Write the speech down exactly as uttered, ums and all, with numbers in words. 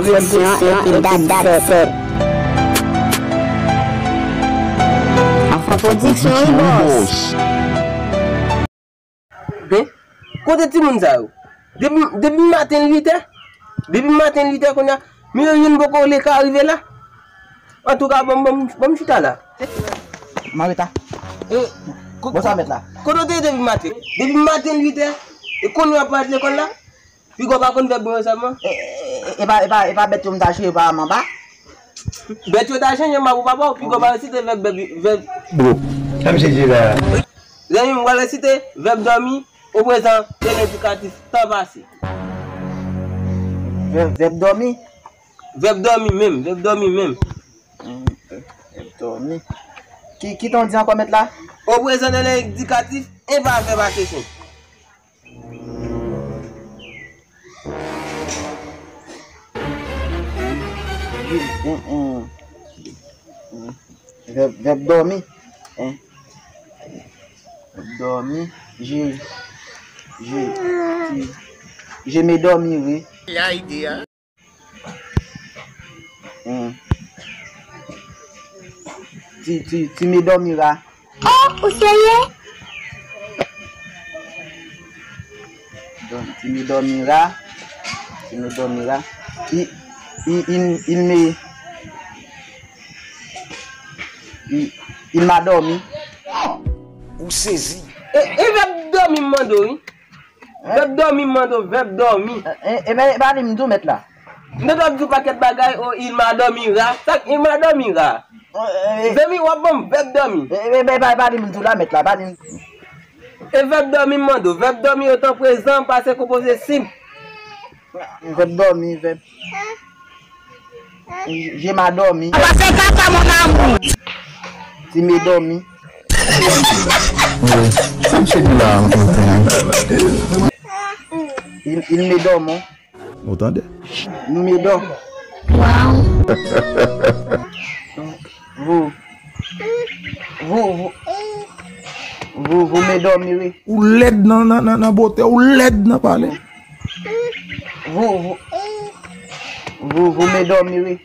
Pwodiksyon epi dat sèt. Enfo Pwodiksyon wi bòs. Men, kote timoun sa yo? Depi, depi maten uit è, depi maten uit è kounye a, men yo youn poko le ka rive la. Antouka, bon, bon, bon, m chita la. Marita. E, ko-, Bòs la mèt la. Kote w te ye depi maten? Depi maten uit è, e kounye a w ap pral lekòl la? Piga w pa konn vèb mwen yo sèlman? E, e, e, e pa, e pa, e pa bèt yo m ta chire pa manba? Bèt yo ta chanje map ou papa w, piga w pa resite vèb, vèb, vèb. Bro, sa misye di la? Zanmi m, m pral resite vèb dòmi, oprezan, e lendikatif, tan pase. Vèb, vèb dòmi? Vèb dòmi menm, vèb dòmi menm. Hmm, vèb dòmi. Ki, ki tan w di ankò, mèt la? Oprezan, e lendikatif, e pa vèb ase senp. Vèb, vèb dòmi. Vèb dòmi. Je, je, ti, je me dormirai. Ti, ti, ti me dormira. Oh, ou serye? Don, ti me dormira. Ti me dormira. Il, il, il, il me, il, il m'a dormi. Ou sezi. E, e vèb dòmi m mande w, wi. Vèb dòmi m mande w, vèb dòmi. E, e, e, pa li m di w mèt la. M te ap di w pakèt bagay, o, il m'a dormi ra. Sa k, il m'a dormi ra? Zanmi, w ap ban m vèb dòmi. E, e, e, pa, pa li m di w la, mèt la, pa li m. E vèb dòmi m mande w. Vèb dòmi yo tan prezan, pase konpoze senp. Vèb dòmi, vèb. Je m'a dormi. Pase kaka, mon amour. Ti me dormi. Sa misye di la, anfen? Il, il me dormo. Ou tande? Nous me dor. Wow. Vous, vous, vous, vous, vous me dormirez. Ou lèd nan, nan, nan, nan bote, ou lèd nan pale. Vous, vous, vous, vous me dormirez.